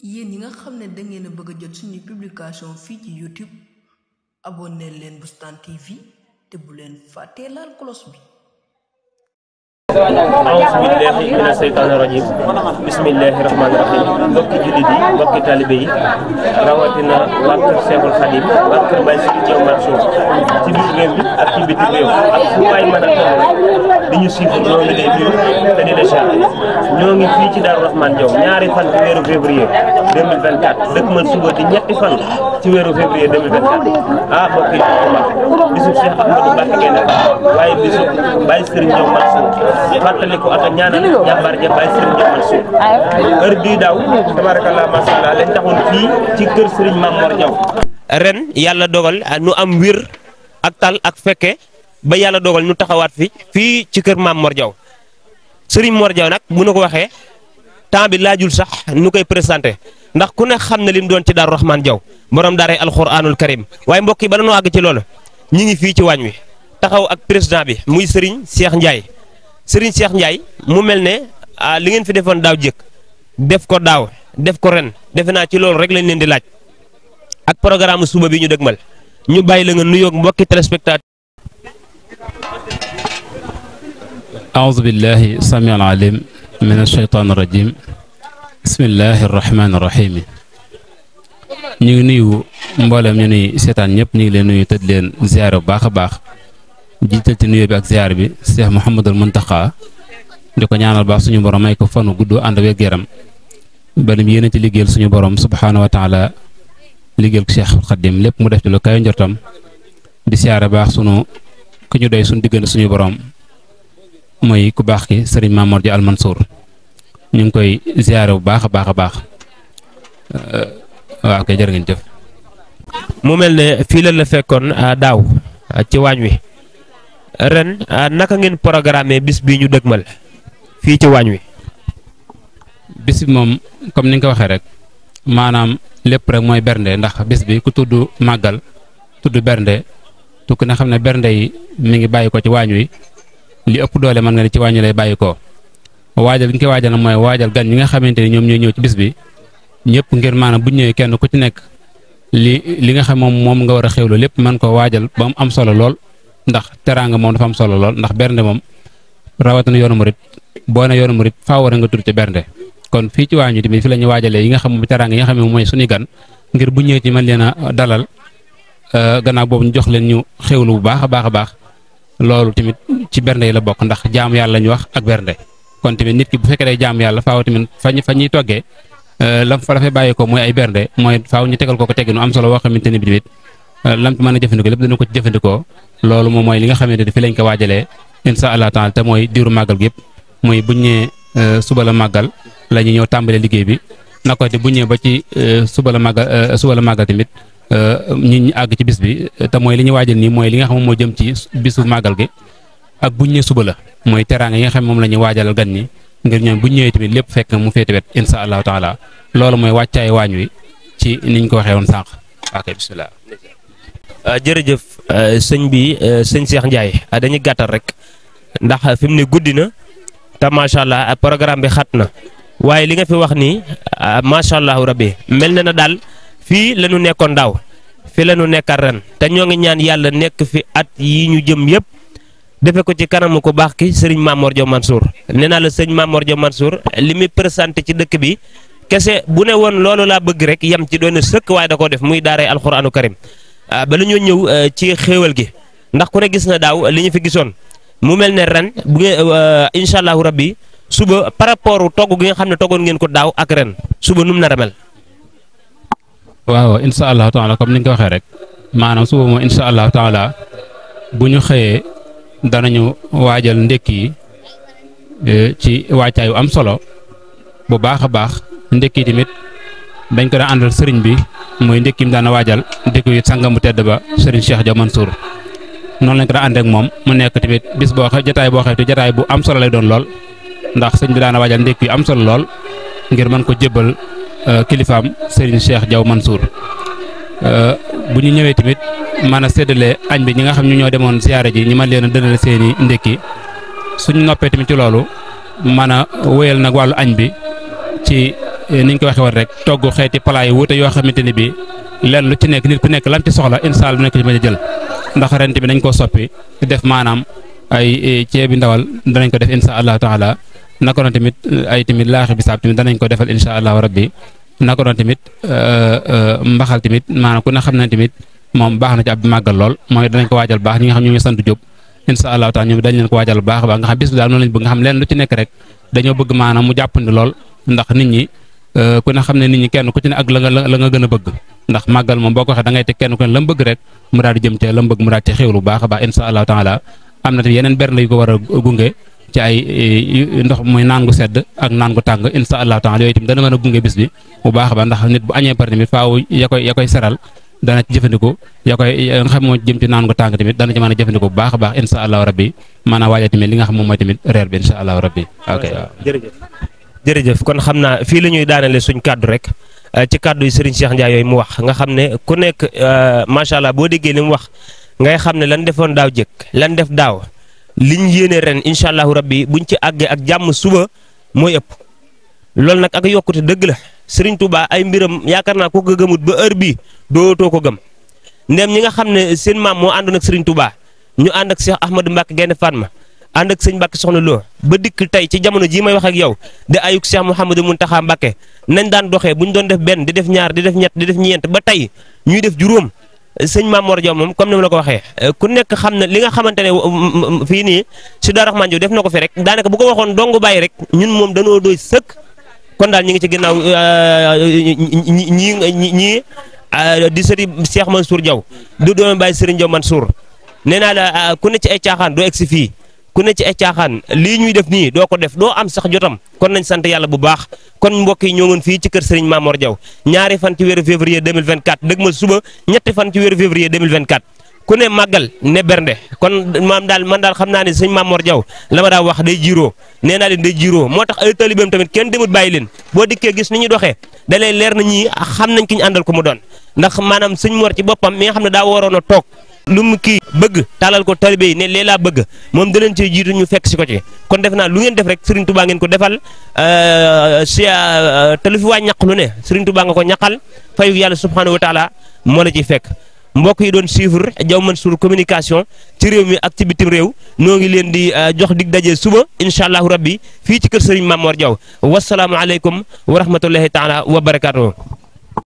yéen ñi nga xam ne da ngeen a bëgg a jot suñu publication fii ci YouTube abonné leen Boustan TV te bu leen fàttee laal cloche bi. auzu billahi mina seytaani rajim bismillahi rahmaani rahim mbokki jullit yi mbokki talibe yi rawatina waa kër Seexul Xadim waa kër Baye Serigne Diaw Mansour ci biir réew mi ak ci biti réew ak fu waay mën a toll rek di ñu suivre ñoo ngi lay nuyu te di la ziar ñoo ngi fii ci Daaru Rahman Diaw ñaari fan ci weeru février 2024 dëkk man suba di ñetti fan ci weeru février 2024 ah mbokk yi bisu Cheikh Ahmadou Mbacké ngeen def waaye bisu Baye Serigne Diaw Mansour fàttali ko ak ñaanal jàmbaar ja Baye Serigne Diaw Mansour heure bii daaw tabarakallah masha Allah lañ taxoon fii ci kër Serigne Mamor Diaw ren yàlla dogal nu am wir ak tal ak fekke ba yàlla dogal ñu taxawaat fii ci kër Mamor Diaw Serigne Mor Diaw nag bu nu ko waxee temps bi laajul sax nu koy présenté ndax ku ne xam ne lim doon ci Daaru Rahman Diaw borom daaray alxuraanul karim waaye mbokk yi bala noo àgg ci loolu ñi ngi fii ci waañ wi taxaw ak président bi muy Serigne Cheikh Ndiaye Serigne Cheikh Ndiaye mu mel ne li ngeen fi defoon daaw jëkk def ko daaw def ko ren defe naa ci loolu rek lañ leen di laaj ak programme suba bi ñu dëgmal ñu bàyyi la nga nuyoog mbokki téléspectateur. aouzu billahi sami al alim min ashaytaan rajim bismillahi arrahmani arrahim ñu ngi nuyu mboolem ñu nuy seetaan ñëpp ñu ngi leen nuyu tëdd leen ziyaare bu baax a baax jiital ci nuyoo bi ak ziyaar bi Cheikh Mouhamadul Muntaxa di ko ñaanal baax suñu borom may ko fanu gudd ànd ak wér-gu-yaram ba lim yéene ci liggéeyal suñu borom subhaanahu wa taala liggéeyal ko Cheikh Xadim lépp mu def ci lu kayo njortam di ziyaare baax sunu ku ñu doy suñu diggante suñu borom mooy ku baax ki Serigne Mamor Dia Al Mansour ñu ngi koy ziyaare bu baax a baax a baax waaw kay jërë ngeen jëf. mu mel ne fii la fekkoon daaw ci waañ wi ren naka ngeen programme bis bii ñu dëgmal fii ci waañ wi. bis bi moom comme ni nga ko waxee rek maanaam lépp rek mooy bernde ndax bis bi ku tudd màggal tudd bernde tu ku ne xam ne bernde yi mi ngi bàyyi ko ci waañ wi li ëpp doole mën nga ne ci waañ wi lay bàyyi ko waajal gi ñu koy waajal mooy waajal gan ñi nga xamante ni ñoom ñooy ñëw ci bis bi ñëpp ngir maanaam bu ñëwee kenn ku ci nekk li nga xam moom nga war a xewlu lépp mën ko waajal ba mu am solo lool ndax teraanga moom dafa am solo lool ndax bernde moom rawatina yoonu murit boo ne yoonu murit faaw war nga tur ci bernde kon fii ci waañ wi tamit fi la ñu waajalee yi nga xam moom teraanga yi nga xam ne mooy suñuy gan ngir bu ñëwee ci mën leen a dalal gannaaw boobu ñu jox leen ñu xewlu bu baax a baax a baax loolu tamit ci bernde yi la bokk ndax jaamu yàlla ñu wax ak bernde kon tamit nit ki bu fekkee day jaamu yàlla faaw tamit fa ñuy toggee lam fa dafay bàyyi ko mooy ay bernde mooy faaw ñu tegal ko teggi nu am solo woo xamante ni bi tamit lam ci mën a jëfandikoo lépp dana ko ci jëfandikoo loolu moom mooy li nga xamante ni fi lañ ko waajalee insha allah taala te mooy diiru màggal gi yëpp mooy buñ ñëwee suba la màggal la ñu ñëw tàmbalee liggéey bi na ko te bu ñëwee ba ci suba la màggal tamit ñi àgg ci bis bi te mooy li ñu waajal nii mooy li nga xam moo jëm ci bisu màggal gi ak buñ ñëwee suba la mooy teraanga yi nga xam moom la ñuy waajalal gan ñi ngir ñoom buñ ñëwee tamit lépp fekk mu féete wet insha allahu taala loolu mooy wàccaay waañ wi ci niñ ko waxee woon sànq ok bismillah. jërëjëf sëñ bi sëñ Cheikh Ndiaye dañuy gàttal rek ndax fi mu ne guddi na te macha allah programme bi xat na waaye li nga fi wax nii macha allah rabbi mel na daal fii la ñu nekkoon daaw fii la ñu nekkal ren te ñoo ngi ñaan yàlla nekk fi at yi ñu jëm yëpp defe ko ci kanamu ko baax ki Serigne Mamor Diaw Mansour nee naa la sëñ Mamor Diaw Mansour li muy présenté ci dëkk bi kese bu ne woon loolu laa bëgg rek yem ci doon sëkk waaye da koo def muy daaray alxuraanu karim bala ñoo ñëw ci xéewal gi ndax ku ne gis na daaw li ñu fi gisoon mu mel ne ren bu ngeen incha allahu rabbi suba par rapport togg gi nga xam ne toggoon ngeen ko daaw ak ren suba num nar a mel. waaw incha allahu taala comme ni nga ko waxee rek maanaam suba moom incha allahu taala bu ñu xëyee danañu waajal ndékki yi ci waajtaayu am solo bu baax a baax ndékki tamit dañ ko daan àndal sëriñ bi mooy ndékki mi daan waajal ndékki yi sangam bu tedd ba Serigne Cheikh Diaw Mansour noonu lañ ko daan ànd ak moom mu nekk tamit bis boo xam jotaay boo xam te jotaay bu am solo lay doon lool ndax sëñ bi daan waajal ndékki yu am solo lool ngir mën ko jébbal kilifaam Serigne Cheikh Diaw Mansour bu ñu ñëwee tamit mën a séddale añ bi ñi nga xam ñu ñoo demoon siyaare ji ñi mën leen a dënale seeni ndékki suñ noppee tamit ci loolu mën a wéyal nag wàllu añ bi ci niñ ko waxee woon rek togg xeeti plat yi wuute yoo xamante ni bi leen lu ci nekk nit ku nekk lam ci soxla incha allah nekk ci mën a jël ndax ren tamit dañ koo soppi def maanaam ay ceebi ndawal danañ ko def incha allah taala naka noonu tamit ay tamit laaxi bisaab tamit danañ ko defal incha allah rabbi naka noonu tamit mbaxal tamit maanaam ku ne xam ne tamit moom baax na ci ab màggal lool mooy danañ ko waajal baax ñi nga xam ñu ngi sant Jóob incha allah taala ñoom dañ leen ko waajal baax a baax nga xam bis bi daal noonu lañ bëgg nga xam leen lu ci nekk rek dañoo bëgg maanaam mu jàppandi lool ndax nit ñi ku ne xam ne nit ñi kenn ku ci ne ak la nga gën a bëgg ndax màggal moom boo ko waxee da ngay teg kenn ku ne la mu bëgg rek mu daal di jëm te la mu bëgg mu daal di xéwlu baax a baax incha allah taala am na tamit yeneen bernde yu ko war a gunge ci ay ndox muy naan gu sedd ak naan gu tàng incha allah taala yooyu tamit dana mën a gunge bis bi bu baax a baax ndax nit bu añee par tamit faaw ya koy seral dana ci jëfandikoo ya nga xam moo jëm ci naan gu tàng tamit dana ci mën a jëfandikoo bu baax a baax incha allah rabbi maanaam waajal tamit li nga xam moom mooy tamit reer bi incha allah rabbi ok jërëjëf kon xam naa fii la ñuy daanale suñ kàddu rek ci kàddu yi Serigne Cheikh Ndiaye yooyu mu wax nga xam ne ku nekk macha allah boo déggee li mu wax ngay xam ne lan defoon daaw jëkk lan def daaw liñ yéene ren incha allahu rabbi buñ ci àggee ak jàmm suba mooy ëpp loolu nag ak yokkute dëgg la Serigne Touba ay mbiram yaakaar naa ko gëmut ba heure bii dootoo ko gëm ndem ñi nga xam ne seen maam moo àndoon ak Serigne Touba ñu ànd ak Cheikh Ahmadou Mbacke Gaïndé Fatma ànd ak sëñ Mbacke Soxna Lo ba dikk tey ci jamono jii may wax ak yow de ayuk Cheikh Mouhamadou Mountakha Mbacke nañ daan doxee bu ñu doon def benn di def ñaar di def ñett di def ñeent ba tey ñuy def juróom sëñ Mamor Diaw moom comme ni ma la ko waxee ku nekk xam ne li nga xamante ne fii nii si Daaru Rahman Diaw def na ko fi rek daanaka bu ko waxoon dong bàyyi rek ñun moom danoo doy sëkk kon daal ñi ngi ci ginnaaw ñii di sëri Cheikh Mansour Diaw du doon bàyyi Serigne Diaw Mansour nee naa la ku ne ci ay caaxaan doo egg si fii ku ne ci ay caaxaan lii ñuy def nii doo ko def doo am sax jotam kon nañ sant yàlla bu baax kon mbokk yi ñoo ngoon fii ci kër Serigne Mamor Diaw ñaari fan ci weeru février 2024 dëgmal suba ñetti fan ci weeru février 2024 ku ne màggal ne bernde kon man daal xam naa ne sëñ Mamor Diaw la ma daa wax day jiiroo nee naa leen day jiiroo moo tax ay taalibeem tamit kenn demut bàyyi leen boo dikkee gis ni ñu doxee da lay leer na ñii xam nañ ki ñu àndal ko mu doon ndax maanaam sëñ Mor ci boppam mi nga xam ne daa waroon a toog lu mu kii bëgg taalal ko taalibe yi ne lee laa bëgg moom da leen cee jiitu ñu fekk si ko ci kon def naa lu ngeen def rek Serigne Touba ngeen ko defal si te lu fi waa ñaq lu ne Serigne Touba nga ko ñaqal fayu yàlla subhanahu wa taala moo la ciy fekk mbokk yi doon suivre Diaw Mansour communication ci réew mi ak ci bitim réew noo ngi leen di jox dig daje suba incha allahu rabbi fii ci kër Serigne Mamor Diaw wasalaamualeykum wa rahmatullahi taala wa barakaatuhu